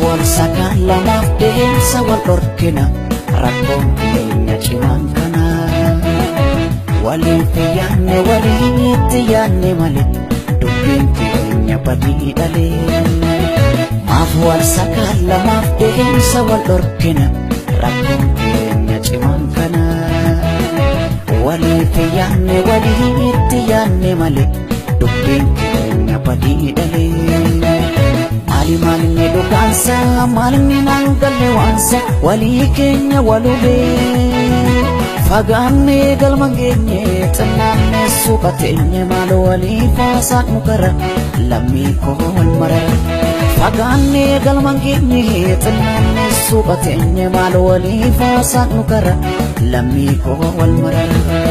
wal sakaallamaaf deemsa wal dhorkina rakkoon keenya cimaan kana. Waliif yaanne walitti yaanne malee dubbiin keenya badii dhalee. Maaf wal sakaallamaaf deemsa wal dhorkina rakkoon keenya cimaan kana. Waliif yaanne walitti yaanne malee dubbiin keenya badii dhalee. Maali maalinni dhugaansa maalinni naan galle waansa walii keenya walubee. Fagaannee galma geenye xinnaannee suuqa teenye maal walii faasaan nu gara lammii koo wal marara. Fagaannee galma geenye xinnaannee suuqa teenye maal walii faasaan nu gara lammii koo wal marara.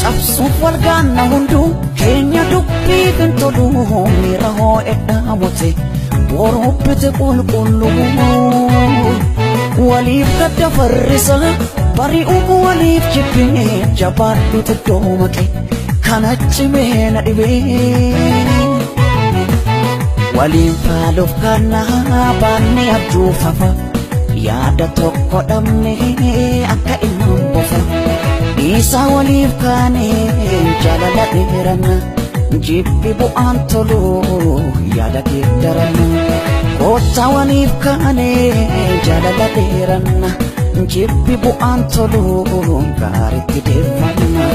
Cabsuuf wal gaanna hunduu keenya dubbii kan tolu miira hoo'e dhaabote boruubbite qulqulluu. Waliif gadda farrisa bari'uu waliif jibbee jabaadhuutu iddoo maqe kana cimee na dhibee. Waliin faaluuf kana baannee abjuu fafa yaada tokko dhabnee akka ilmaan bofa. Dhiisaa waliif kaanee jaalala dheeranna jibbi bu'aan tolu yaada geeddaranna. Koottaa waliif kaanee jaalala dheeranna jibbi bu'aan tolu gaariitti deeffanna.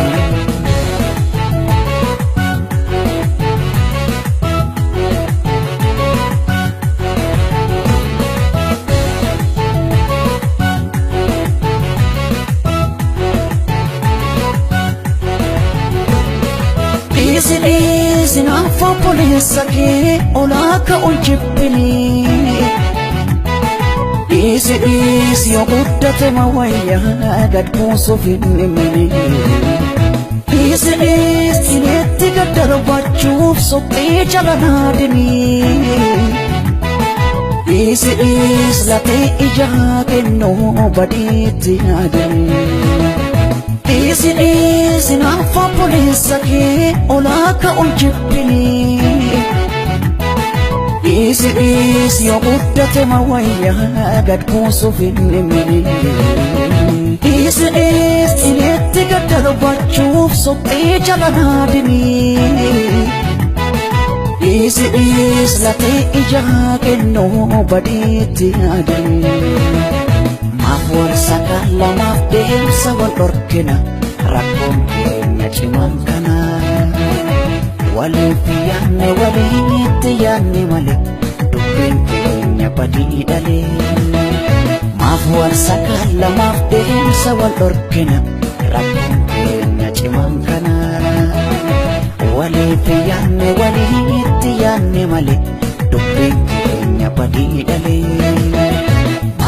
Dhiisi dhiisi naaf obboleessa kee olaa ka'uun jibbinii. Dhiisi dhiisi yoo guddate ma wayyaa gad buusuuf hin dhimminii. Dhiisi dhiisi itti gad darbachuuf suphee jala naadinii. Dhiisi dhiisi latee ijaa kennuu badiitti yaadanii. Dhiisi dhiisi naaf obboleessa kee olaa ka'uun jibbinii. Dhiisi dhiisi yoo guddate ma wayyaa gad buusuuf hin dhimminii. Dhiisi dhiisi itti gad darbachuuf suphee jala naadinii. Dhiisi dhiisi latee ijaa kennuu badiitti yaadanii. Maaf wal sakaallamaaf deemsa wal dhorkina rakkoon keenya cimaan kana. Waliif yaanne walitti yaanne malee dubbiin keenya badii dhalee. Maaf wal sakaallamaaf deemsa wal dhorkina rakkoon keenya cimaan kana. Waliif yaanne walitti yaanne malee dubbiin keenya badii dhalee.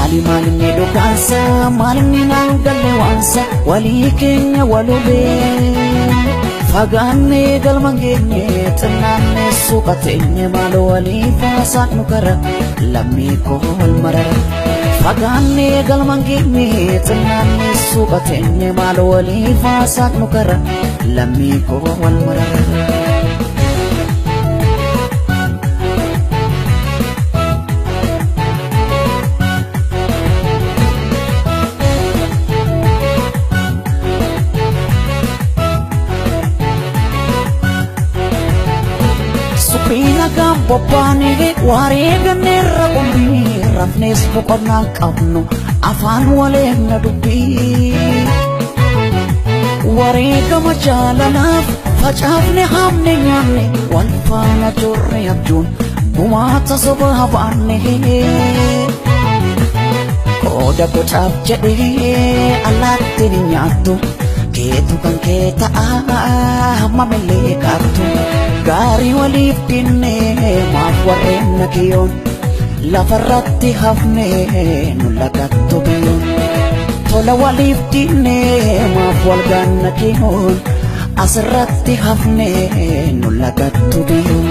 Maali maalinni dhugaansa maalinni naan galle waansa walii keenya walubee. Fagaannee galma geenye xinnaannee suuqa teenye maal walii faasaan nu gara lammii koo wal marara. Fagaannee galma geenye xinnaannee suuqa teenye maal walii faasaan nu gara lammii koo wal marara. Suphii nagaan bobbaanee waaree ganneerra qumbii rafnees boqonnaan qabnu afaan waleenna dubbii. Wareegama jaalalaaf facaafne haamne nyaanne wal faana turre abjuun gumaata sobaa baanne. Qooda bocaaf jedhee allaattiin hin nyaattu keetu kan kee ta'a hammamillee kaattu gaarii waliif dinne maaf warreen na kiyyoon lafarratti hafne nu lagattu biyyoon tola waliif dinne maaf wal gaanna kiyyoon asirratti hafne nu lagattu biyyoon.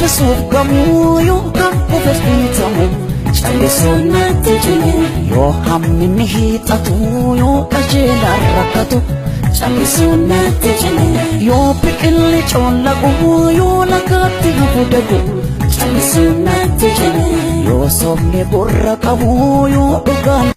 Kuffisuuf gamuu yoo kan kufes dhiitamu callisuun natti cime. Yoo hamminni hiixatu, yoo qajeelaan rakkatu callisuun natti cime. Yoo biqilli coollagu, yoo lagaatti hafu dagu callisuun natti cime. Yoo sobni gurra qabu, yoo dhugaan.